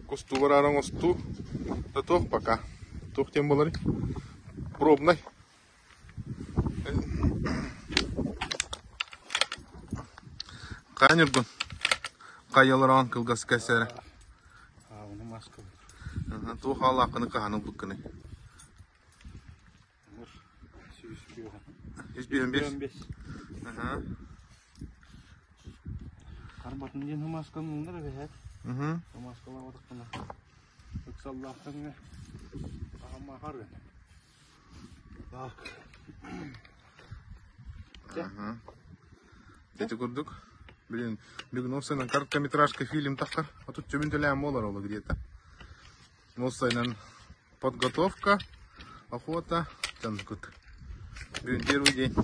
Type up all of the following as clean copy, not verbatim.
Кустуу бараары оҥостуу. Да туох пока. Туох диэн буоларый? Пробнай. Хайа Ньургун? Хайалараан кылгас кэсэрэ. Аҕыны маскабыт. Туох аалааххыны хаһан ылбыккыный? 105. 105. Аха. Харбатын диэн масканы ылынар эбэһээт. Маскалаабатахпына ыксаллаахтаҥҥа аҕам гын. Так. Ага. Эти курдук. Блин, бүгүн ол сайынан короткометражка фильм тахсар. А тут чөбүн төлөөн буолар ол где-то. Ол сайынан подготовка, охота, чанкут. Бүгүн первый день.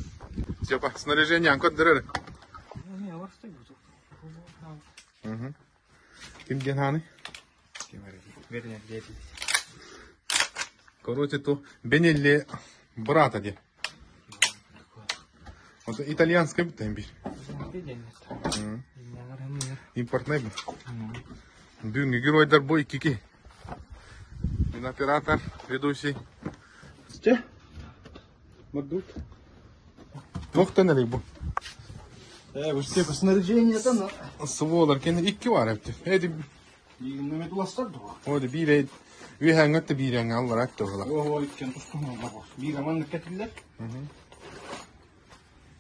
Степа, снаряжение көрдөрөр. Ким диэн хааны? Короче, то Бенелли брата де. Вот итальянский бит бир. Импортный бу. Бүгүҥҥү геройдар бу иккики. Мин оператор, ведущий. Че? Мордут. Туохтан эрэй бу? Э, бу все снаряжение там. Сволар кene икки бар эбит. Эди Биирин уластар дуо? Оди биир үөһээҥҥэ өттө биир аллара өттө була. Оо, иккен тустуһун бар. Биир аман кэтиллер.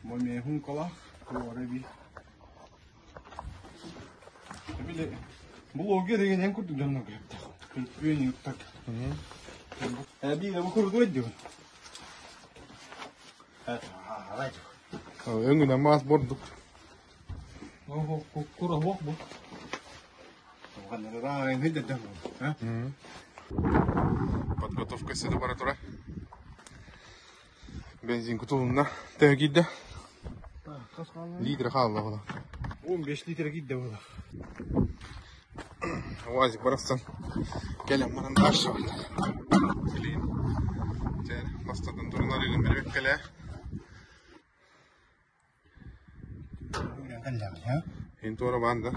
Бу мехун кала, туора би. Били блогер деген эн курдук дьонно көрөптөх. Күн юттак. Э, биир бу курдук диэн. Өҥүнэн маас бордук. Кура хуох бу. Подготовка сыды бара тура. Бензин кутулунна. Төһө киирдэ? Литр хаалла була. 15 литр киирдэ була. УАЗик барахсан кэлэн баран дальше Блин. Бастатан туран арыгын бербеккеле. Ин туора баанда.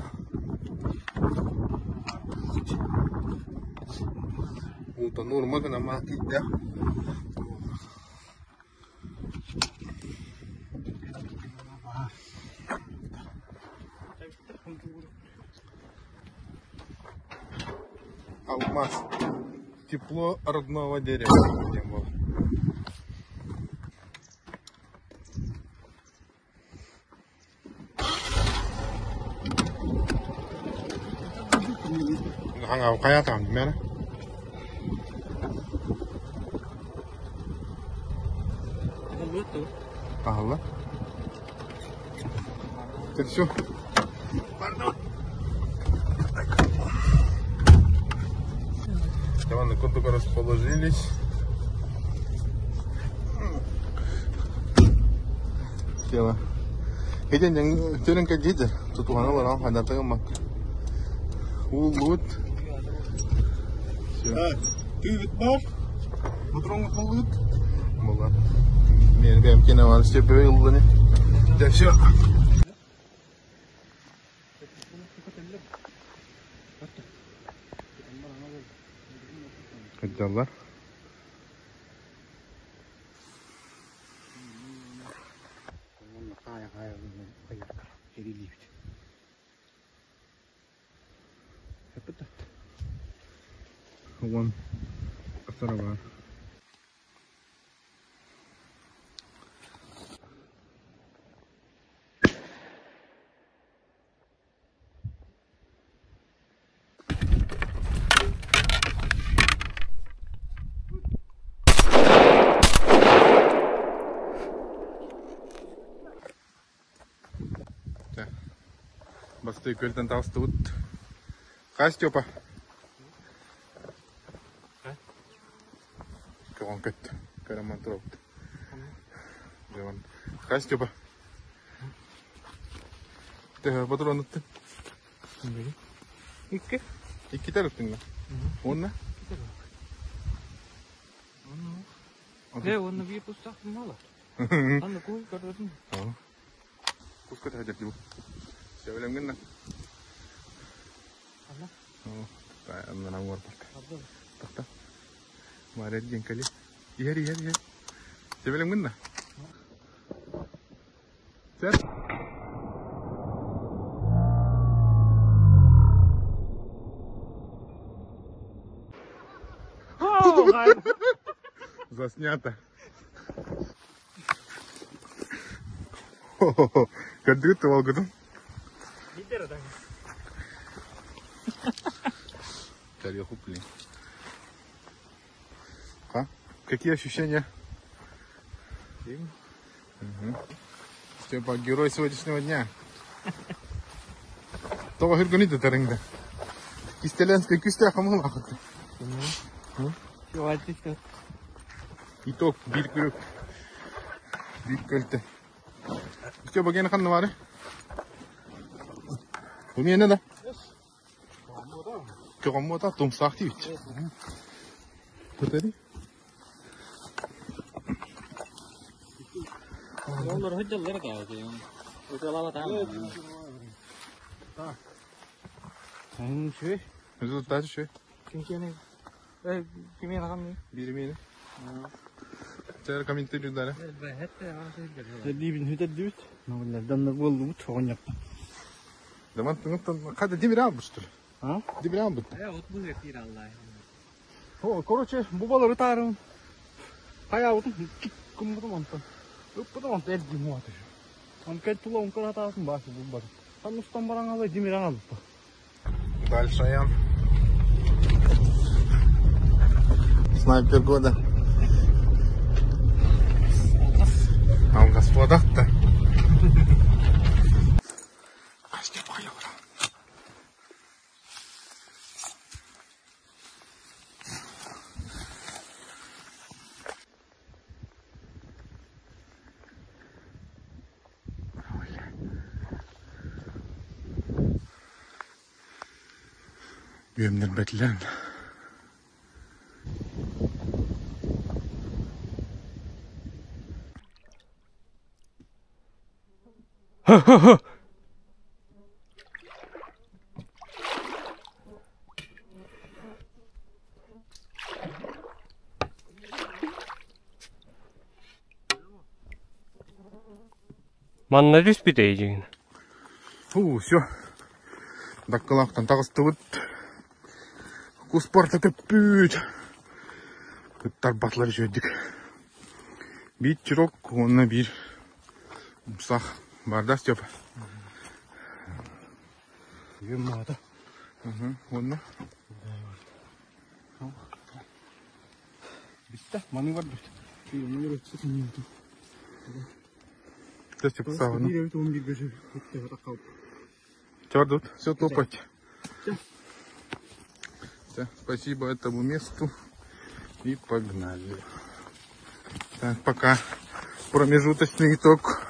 Уута нуурма гына маа тиийдэ. Алмаз. Тепло родного дерева. диэн буолар. Хайа мэр. Таһылла. Это все. Пардон. Иван, курдук расположились. Тело. Хитен төлөн кэлдиитэ тутуһан олорон ханната гыммак. Ууллубут. Тыыбыт бар. Патронга холлубут. Була. Мен бэм кино Степе ыллыны. Да все. Кырдьаллар. Уон асара баар. Бастыы күөлтэн таҕыстыбыт. Хаа Степа? Көҕөн көттө. Көрөн турабыт. Хаа Степа? Төһө ботуруон ыттыҥ? Икки. Иккитэ ыттыҥ да? Уонна? Э, уонна биир кустаах мало. Анна куй көрдөрдүм. Куска төһө дьэрдибу. Сөбүлэҥҥин да? Анна. Аннан уорбат. Тохто. Маарыар диэн кэлиэ. Иһэр, иһэр, иһэр. Тебелем гынна. Сэр. Заснято. Көрдүгүт туолгутун? Тарелку, блин. А? Какие ощущения? Угу. Степа, герой сегодняшнего дня. Тоҕо хүргүнүй да тарыҥда. Кистэлэнскэй күстээх хомуһун Итог биир күрүк. Биир көлтө. Степа гена ханна бары? Умиэнэ да? Көҕөммуота тумсаах диибит. Көтөрүй? Олор сылдьаллар этэ. Ыталаабатаам. Үчүгэй. Результат үчүгэй. Ким киэнэ? Кимиэн аҕам Биир миэнэ. Чэ, комментируй дары. Либин хүтэрдибит. Наллардан буоллубут оҕонньоппут. Даман тыңыттан хада демир албыт что ли? А? Демир албыт. От бу эфир аллай. О, короче, бу балары таарым. Хайаабытым кыммытым онтон. Ыппытым онтон эрдим уаты. Он кэл тула онкор атаатын баасы бу бар. Хан устан баран алай демир албыт. Дальше я. Снайпер года. А у господах-то. Бүөмнэр бэтилэн. Манна түспүт эйдьигин. Фу, все. Даккалаахтан таҕыстыбыт. Куспарта көппүт. Ыттарбатылар үчүгэйдик. Биир чирок уонна биир умсах барда Степа. Үйüm маата. Уонна Бүттэ, маны барбыт. Степа саҕана. Биир эбит он биир көсө. Бүттэ, таккал. Чордут, все топать. Все, спасибо этому месту. И погнали. Так, пока промежуточный итог.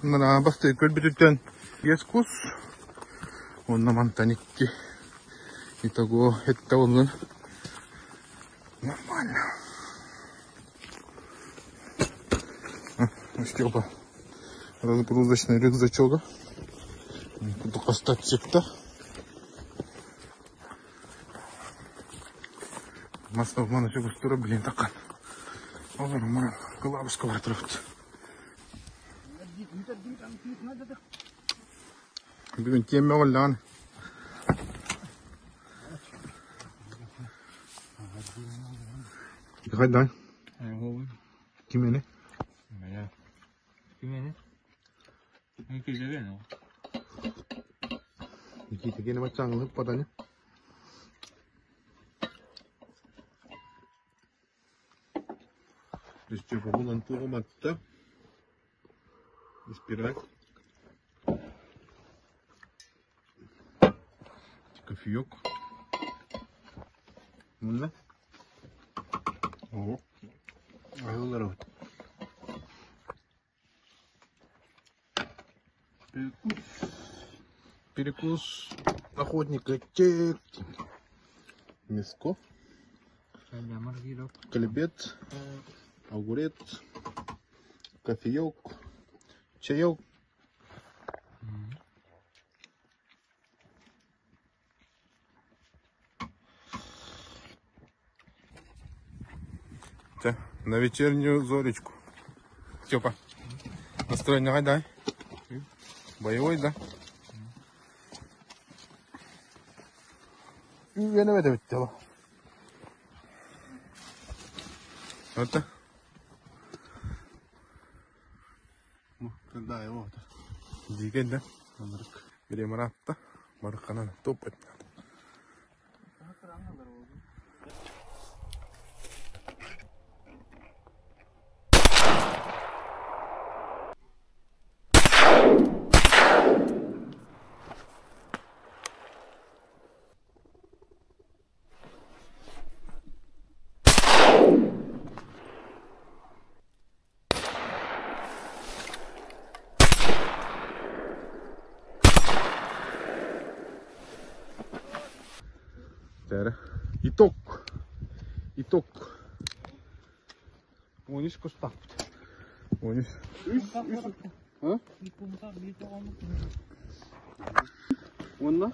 На басты көлбүтүттэн биэс кус. Онно мантан икки. Итого это он нормально. Степа. Разгрузочный рюкзачок. Куда секта. Масло в ману чугустура, блин, такан. Олар ман кылабышка батырыпты. Бүгүн тиэмэ оллаан. Хайдан? Ким эне? Ким эне? Ким Никита кene бачаңылып паданы. Степа булан тугуматта. Испирать. Кофеек. Мында. О. Айылар вот. Перекус охотника. Чек. Мяско. Хлебец. Огурец. Кофеек. Чаек. Чэ, на вечернюю зоречку. Степа, настроение дай. Боевой, да? Үгэнэ бит дело. Это? Да, его. Дикий, да? Беремаратта. Барыканан топать надо. Итог. Итог. Он үс кустаахпыт. 13. Үс, үс. А? Уонна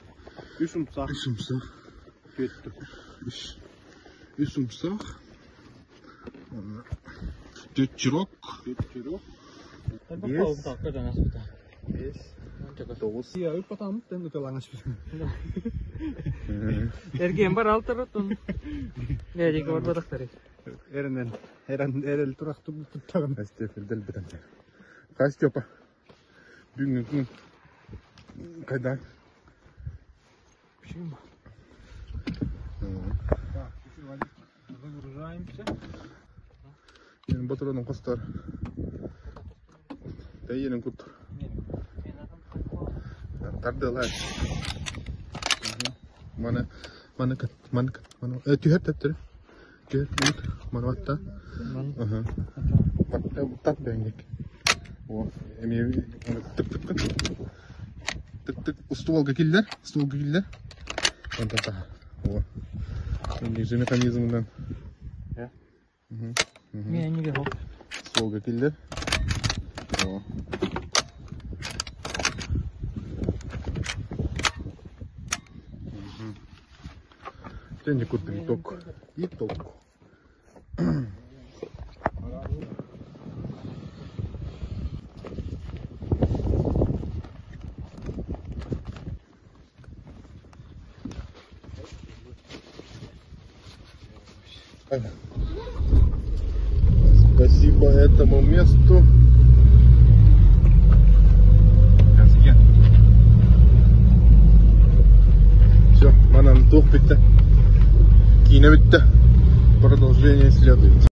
үс умсаах. Үс умсаах. Түөттү. Үс. Үс умсаах. Түөрт чирок. Түөрт чирок. Биэс. Биэс. Тоҕус. Сия ыппатаамыт тэн ыталаҥас Эргиэн бар алтарытын. Нээдиги барбатахтары. Эрэнэн, эрэн, эрэл турахтык туттаҕын. Стефилдел битэн. Хас Степа. Бүгүн Когда? Почему? Так, выгружаемся. Мен батыраның костар. Тәйелін кут. Тардылар. Мана, мана кат, мана кат, мана. Түһэр төттөрү. Түһэр, мут, мана батта. Аха. Батта, тат бэңгек. О, эми тык тык тык. Тык тык устуолга киллэр, устуолга киллэр. Онтон таха. О. Же механизмынан. Мен неге хоп. Стволга киллэр. О. Тенни курдук итог. Итог. Спасибо этому месту. Все, манан туох бүттэ. Киинэ бүттэ. Продолжение следует.